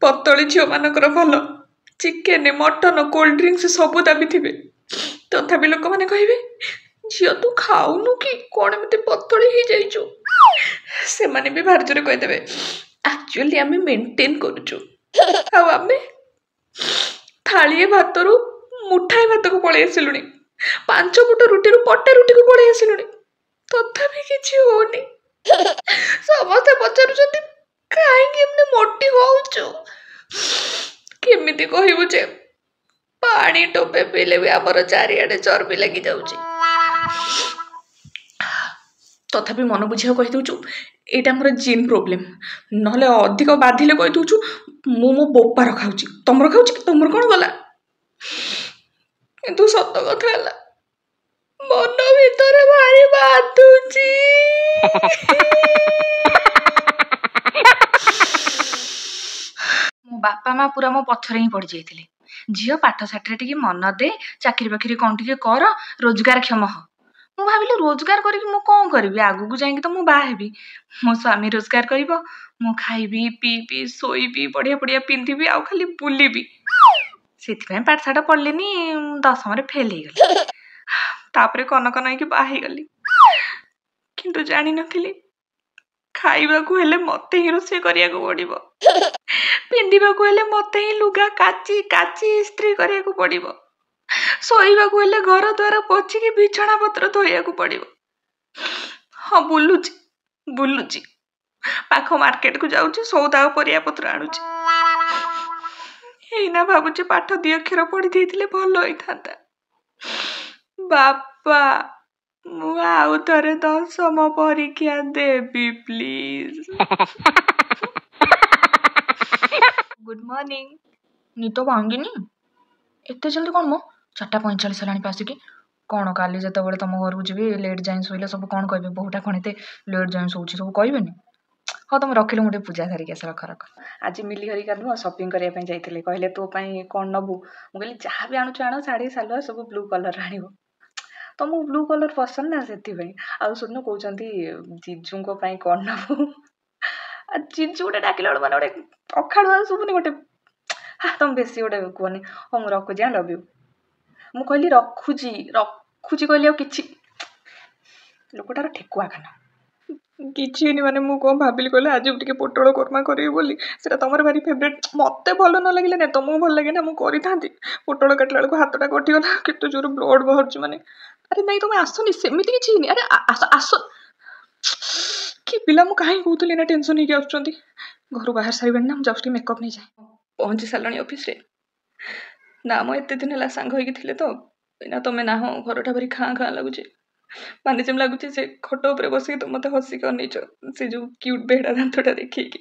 ପତଳି ଝିଅମାନଙ୍କର ଭଲ chicken, mutton, cold drinks ସବୁ ଦାବିଥିବେ, ତଥାପି ଲୋକମାନେ କହିବେ ଝିଅ ତୁ ଖାଉନୁ କି କ'ଣ ଏମିତି ପତଳି ହେଇଯାଇଛୁ। ସେମାନେ ବି ଭାରି ଜୋରେ କହିଦେବେ ଆକ୍ଚୁଆଲି ଆମେ ମେଣ୍ଟେନ୍ କରୁଛୁ। ଆଉ ଆମେ ଥାଳିଏ ଭାତରୁ ମୁଠାଏ ଭାତକୁ ପଳେଇ ଆସିଲୁଣି, 5 ଫୁଟ ରୁଟିରୁ ପଟେ ରୁଟିକୁ ପଳେଇ ଆସିଲୁଣି, ତଥାପି କିଛି ହଉନି। ସମସ୍ତେ ପଚାରୁଛନ୍ତି କାହିଁକି ଏମିତି ମୋଟି ହଉଛୁ। କେମିତି କହିବୁ ଯେ ପାଣି ଟୋପେ ପିଇଲେ ବି ଆମର ଚାରିଆଡ଼େ ଚର୍ବି ଲାଗିଯାଉଛି। ତଥାପି ମନ ବୁଝିବାକୁ କହିଦେଉଛୁ ଏଇଟା ଆମର ଜିନ୍ ପ୍ରୋବ୍ଲେମ୍, ନହେଲେ ଅଧିକ ବାଧିଲେ କହିଦେଉଛୁ ମୁଁ ମୋ ବୋପାର ଖାଉଛି, ତମର ଖାଉଛି କି, ତମର କ'ଣ ଗଲା। କିନ୍ତୁ ସତ କଥା ହେଲା ମନ ଭିତରେ ଭାରି ବାଧୁଛି। ମୋ ବାପା ମା ପୁରା ମୋ ପଛରେ ହିଁ ପଡ଼ିଯାଇଥିଲେ, ଝିଅ ପାଠ ସାଠରେ ଟିକେ ମନ ଦେ, ଚାକିରି ବାକିରି କ'ଣ ଟିକେ କର, ରୋଜଗାରକ୍ଷମ ହ। ମୁଁ ଭାବିଲି ରୋଜଗାର କରିକି ମୁଁ କ'ଣ କରିବି, ଆଗକୁ ଯାଇକି ତ ମୁଁ ବାହା ହେବି, ମୋ ସ୍ୱାମୀ ରୋଜଗାର କରିବ, ମୁଁ ଖାଇବି ପିଇବି ଶୋଇବି ବଢ଼ିଆ ବଢ଼ିଆ ପିନ୍ଧିବି ଆଉ ଖାଲି ବୁଲିବି। ସେଥିପାଇଁ ପାଠଶାଠ ପଢ଼ିଲିନି, ଦଶମରେ ଫେଲ୍ ହେଇଗଲି। ତାପରେ କନକନ ହେଇକି ବାହା ହେଇଗଲି। କିନ୍ତୁ ଜାଣିନଥିଲି ଖାଇବାକୁ ହେଲେ ମୋତେ ହିଁ ରୋଷେଇ କରିବାକୁ ପଡ଼ିବ, ପିନ୍ଧିବାକୁ ହେଲେ ମୋତେ ହିଁ ଲୁଗା କାଚି କାଚି ଇସ୍ତ୍ରୀ କରିବାକୁ ପଡ଼ିବ, ଶୋଇବାକୁ ହେଲେ ଘର ଦ୍ୱାର ପୋଛିକି ବିଛଣା ପତ୍ର ଧୋଇବାକୁ ପଡ଼ିବ। ହଁ ବୁଲୁଛି ବୁଲୁଛି, ପାଖ ମାର୍କେଟକୁ ଯାଉଛି, ସଉଦା ଆଉ ପରିବା ପତ୍ର ଆଣୁଛି। ଏଇନା ଭାବୁଛି ପାଠ 2 ଅକ୍ଷର ପଢ଼ି ଦେଇଥିଲେ ଭଲ ହେଇଥାନ୍ତା। ବାପା ମୁଁ ଆଉ ଥରେ ଦଶମ ପରୀକ୍ଷା ଦେବି ପ୍ଲିଜ୍। Good morning. ନିଦ ଭାଙ୍ଗିନି ଏତେ ଜଲ୍ଦି କ'ଣ ମ? 4:45 ହେଲାଣି ଆସିକି। କ'ଣ କାଲି ଯେତେବେଳେ ତମ ଘରକୁ ଯିବି ଲେଟ୍ ଯାଏଁ ଶୋଇଲେ ସବୁ କ'ଣ କହିବେ, ବୋହୂଟା କ'ଣ ଏତେ ଲେଟ୍ ଯାଏଁ ଶୋଉଛି ସବୁ କହିବେନି? ହଉ ତମେ ରଖିଲ, ମୁଁ ଟିକେ ପୂଜା ସାରିକି ଆସେ। ରଖ ରଖ। ଆଜି ମିଲି ହରିକା ନୁହଁ ସପିଂ କରିବା ପାଇଁ ଯାଇଥିଲେ, କହିଲେ ତୋ ପାଇଁ କ'ଣ ନେବୁ? ମୁଁ କହିଲି ଯାହା ବି ଆଣୁଛୁ ଆଣ, ଶାଢ଼ୀ ସାଲୱାର ସବୁ ବ୍ଲୁ କଲର୍ ଆଣିବ, ତମକୁ ବ୍ଲୁ କଲର୍ ପସନ୍ଦ ନା ସେଥିପାଇଁ। ଆଉ ଶୁଣୁ କହୁଛନ୍ତି ଜିଜୁଙ୍କ ପାଇଁ କ'ଣ ନେବୁ? ଆଉ ଜିଜୁ ଗୋଟେ ଡାକିଲା ବେଳକୁ ମାନେ ଗୋଟେ ଅଖାଡ଼ୁଆ ଶୁଭୁନି ଗୋଟେ, ତମେ ବେଶୀ ଗୋଟେ କୁହନି। ହଉ ମୁଁ ରଖୁଛି, ହଁ ଲଭ୍ you. ମୁଁ କହିଲି ରଖୁଛି ରଖୁଛି କହିଲି, ଆଉ କିଛି ଲୋକଟାର ଠେକୁଆ ଖାନା କିଛି ହେଇନି। ମାନେ ମୁଁ କ'ଣ ଭାବିଲି କହିଲେ ଆଜି ଟିକେ ପୋଟଳ କୋରମା କରିବି ବୋଲି, ସେଇଟା ତମର ଭାରି ଫେଭରେଟ୍। ମୋତେ ଭଲ ନ ଲାଗିଲେ ନା ତମକୁ ଭଲ ଲାଗେ ନା, ମୁଁ କରିଥାନ୍ତି। ପୋଟଳ କାଟିଲା ବେଳକୁ ହାତଟା କଟିଗଲା, କେତେ ଜୋର ବ୍ଲଡ଼ ବାହାରୁଛି। ମାନେ ଆରେ ନାଇଁ ତମେ ଆସନି, ସେମିତି କିଛି ହେଇନି, ଆରେ ଆସ ଆସ। କି ପିଲା, ମୁଁ କାହିଁ କହୁଥିଲି ନା ଟେନସନ୍ ହେଇକି ଆସୁଛନ୍ତି। ଘରୁ ବାହାରି ସାରିବେଣି ନା, ମୁଁ ଯାଉଛି ଟିକେ ମେକଅପ୍ ନେଇଯାଏ। ପହଞ୍ଚି ସାରିଲାଣି ଅଫିସରେ ନା ମ, ଏତେ ଦିନ ହେଲା ସାଙ୍ଗ ହେଇକି ଥିଲେ ତ, ଏଇନା ତମେ ନାହଁ, ଘରଟା ଭାରି ଖାଁ ଖାଁ ଲାଗୁଛି। ମାନେ ଯେମିତି ଲାଗୁଛି ସେ ଖଟ ଉପରେ ବସିକି ତମେ ମୋତେ ହସିକି ଅନେଇଛ, ସେ ଯେଉଁ କ୍ୟୁଟ୍ ବେହେଡ଼ା ଦାନ୍ତଟା ଦେଖେଇକି।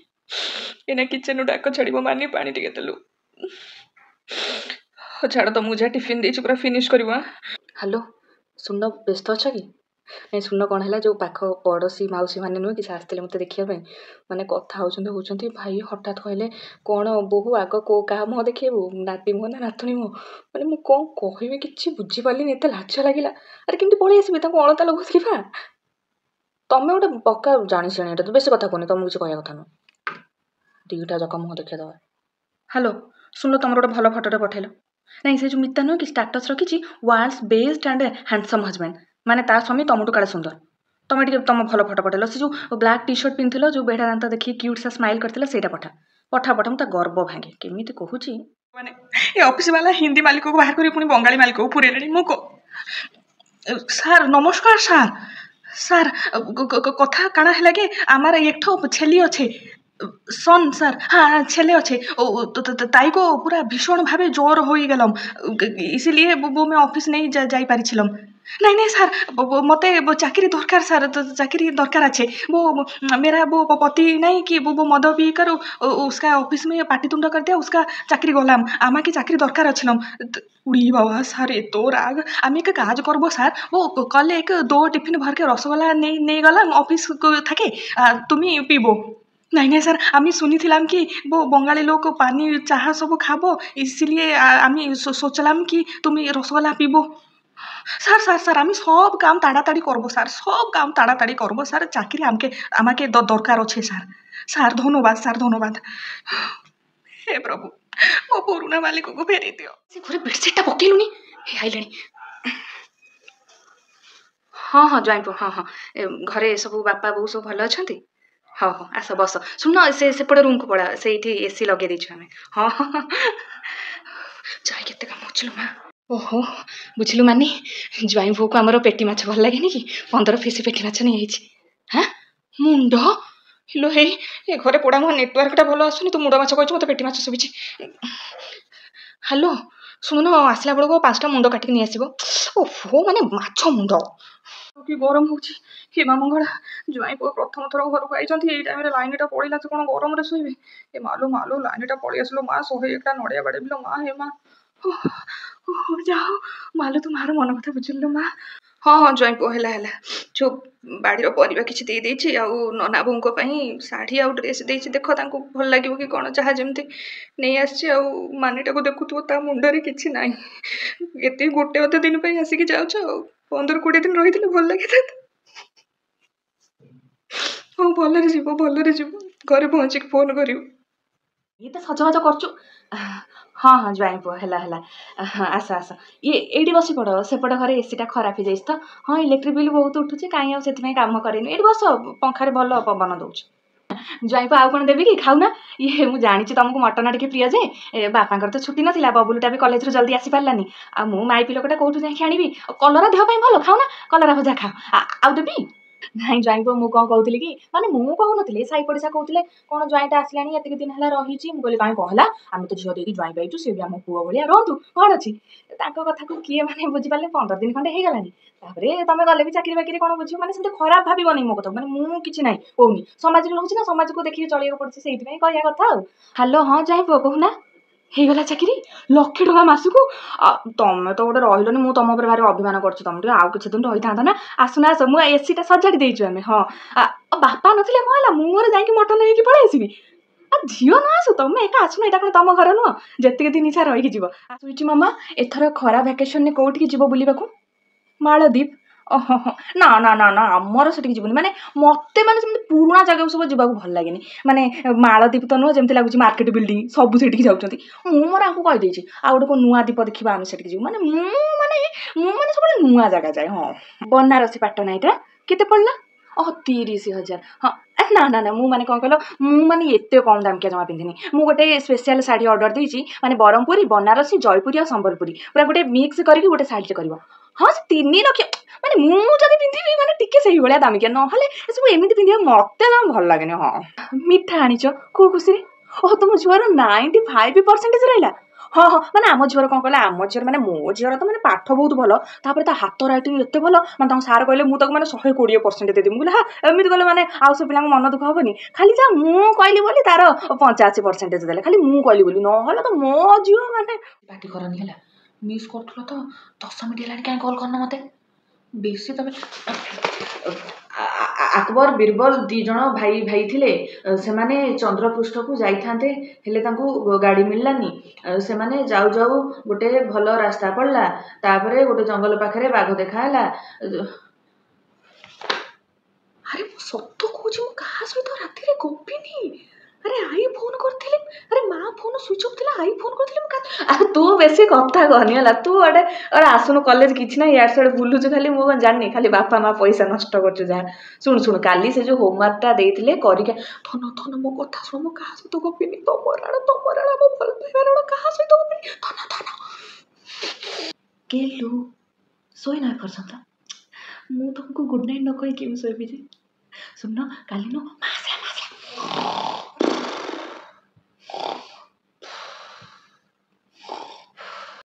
ଏଇନା କିଚେନ୍ରୁ ଡାକ ଛାଡ଼ିବ, ମାନି ପାଣି ଟିକେ ଦେଲୁ। ହଉ ଛାଡ଼, ତମକୁ ଯାହା ଟିଫିନ୍ ଦେଇଛି ପୁରା ଫିନିଶ୍ କରିବ। ହ୍ୟାଲୋ ଶୁଣ, ବ୍ୟସ୍ତ ଅଛ କି? ନାଇଁ ଶୁଣ, କ'ଣ ହେଲା, ଯେଉଁ ପାଖ ପଡ଼ୋଶୀ ମାଉସୀ ମାନେ ନୁହେଁ କି, ସେ ଆସିଥିଲେ ମୋତେ ଦେଖିବା ପାଇଁ, ମାନେ କଥା ହେଉଛନ୍ତି ଭାଇ ହଠାତ୍ କହିଲେ କ'ଣ ବୋହୂ ଆଗ କେଉଁ କାହା ମୁହଁ ଦେଖେଇବୁ, ନାତି ମୁହଁ ନା ନାତୁଣୀ ମୁହଁ? ମାନେ ମୁଁ କ'ଣ କହିବି କିଛି ବୁଝିପାରିଲିନି, ଏତେ ଲାଜ ଲାଗିଲା। ଆରେ କେମିତି ପଳେଇ ଆସିବି, ତାଙ୍କୁ ଅଳତା ଲଗାଉଥିଲି ବା। ତମେ ଗୋଟେ ପକ୍କା ଜାଣିଶୁଣି ଏଇଟା ତ ବେଶୀ କଥା କୁହନି, ତମକୁ କିଛି କହିବା କଥା ନୁହଁ। ଦୁଇଟା ଯାକ ମୁହଁ ଦେଖେଇଦେବା। ହ୍ୟାଲୋ ଶୁଣ, ତମର ଗୋଟେ ଭଲ ଫଟୋଟେ ପଠେଇଲ। ନାଇଁ ସେ ଯେଉଁ ମିତା ନୁହେଁ କି ଷ୍ଟାଟସ୍ ରଖିଛି world's best and handsome husband, ମାନେ ତା ସ୍ୱାମୀ ତମଠୁ କାଳେ ସୁନ୍ଦର। ତମେ ଟିକେ ତମ ଭଲ ଫଟୋ ପଠେଇଲ, ସେ ଯେଉଁ ବ୍ଲାକ୍ ଟି ସାର୍ଟ ପିନ୍ଧିଥିଲ, ଯେଉଁ ବେଢ଼ା ଦାନ୍ତ ଦେଖିକି କ୍ୟୁଟ୍ ସା ସ୍ମାଇଲ୍ କରିଥିଲ, ସେଇଟା ପଠା ପଠା ପଠା। ମୁଁ ତା ଗର୍ବ ଭାଙ୍ଗେ କେମିତି କହୁଛି। ମାନେ ଏ ଅଫିସ ବାଲା ହିନ୍ଦୀ ମାଲିକକୁ ବାହାର କରି ପୁଣି ବଙ୍ଗାଳୀ ମାଲିକକୁ ପୁରେଇଲେଣି। ମୁଁ ସାର୍ ନମସ୍କାର ସାର୍, ସାର୍ କଥା କାଣା ହେଲା କି আমার একଠো ছেলি অছে সন স্যার, হ্যাঁ ছেলে অছে, তাইকো পুরা ভীষণভাবে জ্বর হয়ে গেলাম, ইসিলিয়ে वो मैं অফিস নেই যাই পারিছিলাম। नहीं नहीं सर, मते चाकरी दरकार सर, चाकरी दरकार अच्छे, वो मेरा वो पति नहीं कि वो मद पी कर उसका ऑफिस में पाटीतुंड कर दिया, उसका चाकरी गलाम, आमाके चाकरी दरकार अच्छलम। उड़ी बाबा सर एत राग, आम एक काज करबो सर, वो कल एक 2 टिफिन भर के रसगोल्ला नहीं गलाम ऑफिस থাকে, তুমি পিবো। नहीं नहीं सर, आमी शुनीथिलाम कि वो बंगाली लोक पानी चाहा सब खाबो, इसीलिए आमी सोचलाम कि तुमी रसगोल्ला पिबो। স্যার স্যার স্যার আমি সব কাম তাড়াতাড়ি করব স্যার, সব কাম তাড়াতাড়ি করব স্যার, চাকরি আমাকে দরকার আছে স্যার, স্যার ধন্যবাদ স্যার ধন্যবাদ। ହେ ପ୍ରଭୁ, ମୋ ପୁରୁଣା ମାଲିକକୁ ଫେରେଇ ଦିଅ। ସେ ଘରେ ବେଡ଼ସିଟ୍ଟା ପକେଇଲୁନି, ହେ ଆଇଲାଣି। ହଁ ହଁ ଜ୍ୱାଇଁ ପୁଅ, ହଁ ହଁ, ଘରେ ସବୁ ବାପା ବୋଉ ସବୁ ଭଲ ଅଛନ୍ତି? ହଉ ହଉ, ଆସ ବସ। ଶୁଣ, ସେ ସେପଟ ରୁମ୍କୁ ପଳା, ସେଇଠି ଏସି ଲଗେଇ ଦେଇଛୁ ଆମେ। ହଁ ହଁ, ଯାଇ କେତେ କାମ ଅଛି ଲୋ ମା। ଓହୋ, ବୁଝିଲୁ ମାନି, ଜ୍ୱାଇଁ ବୋଉକୁ ଆମର ପେଟି ମାଛ ଭଲ ଲାଗେନି କି, 15 ପିସ୍ ପେଟି ମାଛ ନେଇଯାଇଛି। ହାଁ, ମୁଣ୍ଡ ହିଲୋ ହେଇ, ଏ ଘରେ ପୋଡ଼ା ମୁହଁ ନେଟୱାର୍କଟା ଭଲ ଆସୁନି। ତୁ ମୁଣ୍ଡ ମାଛ କହିଛୁ, ମୋତେ ପେଟି ମାଛ ଶୁଭିଛି। ହ୍ୟାଲୋ, ଶୁଣୁନ, ଆସିଲା ବେଳକୁ 5ଟା ମୁଣ୍ଡ କାଟିକି ନେଇ ଆସିବ। ଓହୋ, ମାନେ ମାଛ ମୁଣ୍ଡ। କି ଗରମ ହେଉଛି, ହେ ମା ମଙ୍ଗଳା। ଜ୍ୱାଇଁ ପୁଅ ପ୍ରଥମ ଥର ଘରକୁ ଆଇଛନ୍ତି, ଏଇ ଟାଇମ୍ରେ ଲାଇନ୍ଟା ପଳେଇଲା, ସେ କ'ଣ ଗରମରେ ଶୋଇବେ? ଏ ମାଲୋ ମାଲୋ, ଲାଇନ୍ଟା ପଳେଇ ଆସିଲୋ ମା, 101ଟା ନଡ଼ିଆ ବାଡ଼େଇବି ଲୋ ମା। ହେ ମା, ଓହୋ, ଯାଅ ମାଲୋ, ତୁ ମାର ମନ କଥା ବୁଝିଲୁ ମା। ହଁ ହଁ ଜ୍ୱାଇଁ ପୁଅ, ହେଲା ହେଲା। ଯେଉଁ ବାଡ଼ିର ପରିବା କିଛି ଦେଇଦେଇଛି, ଆଉ ନନା ବୋଉଙ୍କ ପାଇଁ ଶାଢ଼ୀ ଆଉ ଡ୍ରେସ୍ ଦେଇଛି, ଦେଖ ତାଙ୍କୁ ଭଲ ଲାଗିବ କି କ'ଣ, ଯାହା ଯେମିତି ନେଇ ଆସିଛି। ଆଉ ମାନିଟାକୁ ଦେଖୁଥିବ, ତା ମୁଣ୍ଡରେ କିଛି ନାହିଁ। ଏତିକି ଗୋଟେ ଅଧେ ଦିନ ପାଇଁ ଆସିକି ଯାଉଛ, ଆଉ 15-20 ଦିନ ରହିଥିଲେ ଭଲ ଲାଗିଥାନ୍ତା। ହଉ, ଭଲରେ ଯିବ, ଭଲରେ ଯିବ, ଘରେ ପହଞ୍ଚିକି ଫୋନ୍ କରିବ। ଇଏ ତ ସଜବାଜ କରୁଛୁ। ହଁ ହଁ ଜ୍ୱାଇଁ ପୁଅ, ହେଲା ହେଲା, ଆସ ଆସ, ଇଏ ଏଇଠି ବସି ପଡ଼। ସେପଟ ଘରେ ଏସିଟା ଖରାପ ହେଇଯାଇଛି ତ, ହଁ, ଇଲେକ୍ଟ୍ରିକ୍ ବିଲ୍ ବହୁତ ଉଠୁଛି, କାହିଁ ଆଉ ସେଥିପାଇଁ କାମ କରେନି। ଏଇଠି ବସ, ପଙ୍ଖାରେ ଭଲ ପବନ ଦେଉଛି। ଜ୍ୱାଇଁ ପୁଅ, ଆଉ କ'ଣ ଦେବି କି? ଖାଉନା? ଇଏ ମୁଁ ଜାଣିଛି ତମକୁ ମଟନ ଟିକେ ପ୍ରିୟ ଯେ, ଏ ବାପାଙ୍କର ତ ଛୁଟି ନଥିଲା, ବବୁଲୁଟା ବି କଲେଜରୁ ଜଲ୍ଦି ଆସିପାରିଲାନି, ଆଉ ମୁଁ ମାଇପି ଲୋକଟା କେଉଁଠୁ ଯାଇକି ଆଣିବି? କଲରା ଦେହ ପାଇଁ ଭଲ, ଖାଉନା, କଲରା ଭଜା ଖାଅ। ଆଉ ଦେବି? ନାଇଁ ଜ୍ୱାଇଁ ପୁଅ, ମୁଁ କ'ଣ କହୁଥିଲି କି, ମାନେ ମୁଁ କହୁନଥିଲି, ସାହି ପଡ଼ିଶା କହୁଥିଲେ କ'ଣ ଜ୍ୱାଇଁଟା ଆସିଲାଣି, ଏତିକି ଦିନ ହେଲା ରହିଛି। ମୁଁ କହିଲି କାହିଁ କ'ଣ ହେଲା, ଆମେ ତ ଝିଅ ଦେଇକି ଜ୍ୱାଇଁ ପାଇଛୁ, ସିଏ ବି ଆମ ପୁଅ ଭଳିଆ ରୁହନ୍ତୁ, କ'ଣ ଅଛି? ତାଙ୍କ କଥାକୁ କିଏ ମାନେ ବୁଝିପାରିଲେ? 15 ଦିନ ଖଣ୍ଡେ ହେଇଗଲାଣି। ତାପରେ ତମେ ଗଲେ ବି ଚାକିରି ବାକିରି କ'ଣ ବୁଝିବ? ମାନେ ସେମିତି ଖରାପ ଭାବିବନି ମୋ କଥା, ମାନେ ମୁଁ କିଛି ନାହିଁ କହୁନି, ସମାଜରେ ରହୁଛି ନା, ସମାଜକୁ ଦେଖିକି ଚଳିବାକୁ ପଡୁଛି, ସେଇଥିପାଇଁ କହିବା କଥା। ଆଉ ହ୍ୟାଲୋ, ହଁ ଜ୍ୱାଇଁ ପୁଅ, କହୁନା। ହେଇଗଲା ଚାକିରି, ଲକ୍ଷେ ଟଙ୍କା ମାସକୁ। ତମେ ତ ଗୋଟେ ରହିଲନି, ମୁଁ ତମ ଉପରେ ଭାରି ଅଭିମାନ କରୁଛି। ତମେ ଟିକେ ଆଉ କିଛି ଦିନ ରହିଥାନ୍ତ ନା। ଆସୁନା ଆସ, ମୁଁ ଏସିଟା ସଜାଡ଼ି ଦେଇଛୁ ଆମେ। ହଁ, ବାପା ନଥିଲେ କ'ଣ ହେଲା, ମୁଁ ମୋର ଯାଇକି ମଟନ ନେଇକି ପଳେଇ ଆସିବି। ଆଉ ଝିଅ ନ ଆସୁ, ତମେ ଏକା ଆସୁନ, ଏଇଟା କ'ଣ ତମ ଘର ନୁହଁ? ଯେତିକି ଦିନ ଇଚ୍ଛା ରହିକି ଯିବ। ସୁଇଟି ମାମା, ଏଥର ଖରା ଭ୍ୟାକେସନରେ କୋଉଠିକି ଯିବ ବୁଲିବାକୁ? ମାଳଦ୍ୱୀପ? ଓହୋ, ନା ନା ନା ନା, ଆମର ସେଠିକି ଯିବୁନି। ମାନେ ମୋତେ ମାନେ ସେମିତି ପୁରୁଣା ଜାଗାକୁ ସବୁ ଯିବାକୁ ଭଲ ଲାଗେନି। ମାନେ ମାଳଦ୍ୱୀପ ତ ନୁହଁ, ଯେମିତି ଲାଗୁଛି ମାର୍କେଟ ବିଲ୍ଡିଂ, ସବୁ ସେଠିକି ଯାଉଛନ୍ତି। ମୁଁ ମୋର ଆଙ୍କୁ କହିଦେଇଛି, ଆଉ ଗୋଟେ କେଉଁ ନୂଆ ଦ୍ୱୀପ ଦେଖିବା, ଆମେ ସେଠିକି ଯିବୁ। ମାନେ ମୁଁ ମାନେ ସବୁବେଳେ ନୂଆ ଜାଗା ଯାଏ। ହଁ, ବନାରସୀ ପାଟନା ଏଇଟା କେତେ ପଡ଼ିଲା? ଓହୋ, 30,000। ହଁ, ନା ନା ନା, ମୁଁ ମାନେ କ'ଣ କହିଲ, ମୁଁ ମାନେ ଏତେ କମ୍ ଦାମିକିଆ ଜମା ପିନ୍ଧିନି। ମୁଁ ଗୋଟେ ସ୍ପେଶିଆଲ ଶାଢ଼ୀ ଅର୍ଡ଼ର ଦେଇଛି, ମାନେ ବ୍ରହ୍ମପୁରୀ, ବନାରସୀ, ଜୟପୁରୀ ଆଉ ସମ୍ବଲପୁରୀ ପୁରା ଗୋଟେ ମିକ୍ସ କରିକି ଗୋଟେ ଶାଢ଼ୀଟେ କରିବ। ହଁ, ସେ 3 ଲକ୍ଷ। ମାନେ ମୁଁ ଯଦି ପିନ୍ଧିବି ମାନେ ଟିକେ ସେଇଭଳିଆ ଦାମିକିଆ, ନହେଲେ ଏସବୁ ଏମିତି ପିନ୍ଧିବା ମୋତେ ଜମା ଭଲ ଲାଗେନି। ହଁ, ମିଠା ଆଣିଛ କୋଉ ଖୁସିରେ? ଓହୋ, ତୁମ ଝିଅର 95 ପରସେଣ୍ଟେଜ ରହିଲା। ହଁ ହଁ, ମାନେ ଆମ ଝିଅର କ'ଣ କହିଲା, ଆମ ଝିଅର ମାନେ ମୋ ଝିଅର ତ ମାନେ ପାଠ ବହୁତ ଭଲ, ତାପରେ ତା ହାତ ରାଇଟିଂ ଏତେ ଭଲ, ମାନେ ତାଙ୍କ ସାର୍ କହିଲେ ମୁଁ ତାକୁ ମାନେ 120% ଦେଇଦେବି। ମୁଁ କହିଲି ହଁ, ଏମିତି କଲେ ମାନେ ଆଉ ସବୁ ପିଲାଙ୍କ ମନ ଦୁଃଖ ହବନି? ଖାଲି ଯାହା ମୁଁ କହିଲି ବୋଲି ତାର 85 ପରସେଣ୍ଟେଜ ଦେଲେ, ଖାଲି ମୁଁ କହିଲି ବୋଲି, ନହେଲେ ତ ମୋ ଝିଅ ମାନେ। ପାଟି କରନି, ହେଲା? ମିସ୍ କରୁଥିଲ ତ, 10 ମିନିଟ୍ ହେଲାଣି, କାହିଁ କଲ୍ କରିନ ମୋତେ ବେଶୀ ତମେ? ଆକବର ବୀରବଲ 2 ଜଣ ଭାଇ ଭାଇ ଥିଲେ। ସେମାନେ ଚନ୍ଦ୍ରପୃଷ୍ଠକୁ ଯାଇଥାନ୍ତେ, ହେଲେ ତାଙ୍କୁ ଗାଡ଼ି ମିଳିଲାନି। ସେମାନେ ଯାଉ ଯାଉ ଗୋଟେ ଭଲ ରାସ୍ତା ପଡ଼ିଲା, ତାପରେ ଗୋଟେ ଜଙ୍ଗଲ ପାଖରେ ବାଘ ଦେଖାହେଲା। ଆରେ ମୁଁ ସତ କହୁଛି, ମୁଁ କାହା ସହିତ ରାତିରେ ଗପିନି। ଆରେ ଆଈ ଫୋନ୍ କରିଥିଲେ, ଆରେ ମା ଫୋନ୍ ସୁଇଚ୍ ଅଫ୍ ଥିଲା, ଆଈ ଫୋନ୍ କରିଥିଲେ। ମୁଁ ଆରେ ତୁ ବେଶୀ କଥା କହନି, ହେଲା? ତୁ ଗୋଟେ ଆସୁନୁ କଲେଜ, କିଛି ନାହିଁ, ଇଆଡ଼େ ସିଆଡ଼େ ବୁଲୁଛୁ ଖାଲି। ମୁଁ କ'ଣ ଜାଣିନି? ଖାଲି ବାପା ମା ପଇସା ନଷ୍ଟ କରୁଛୁ ଯାହା। ଶୁଣୁ ଶୁଣୁ, କାଲି ସେ ଯେଉଁ ହୋମୱାର୍କଟା ଦେଇଥିଲେ କରିକି। ଧନ ଧନ, ମୋ କଥା ଶୁଣ, ମୁଁ କାହା ସହିତ ଗପିନି। ତମ ରାଣ, ତମ ରାଣ, ମୋ ଭଲ ପାଇବା ରାଣ, କାହା ସହିତ ଗପିନି। ଧନ ଧନ, ଗେଲୁ, ଶୋଇନ ଏପର୍ଯ୍ୟନ୍ତ? ମୁଁ ତମକୁ ଗୁଡ୍ ନାଇଟ୍ ନ କହି କେମିତି ଶୋଇବି ଯେ? ଶୁଣ, କାଲି ନୁହଁ ମା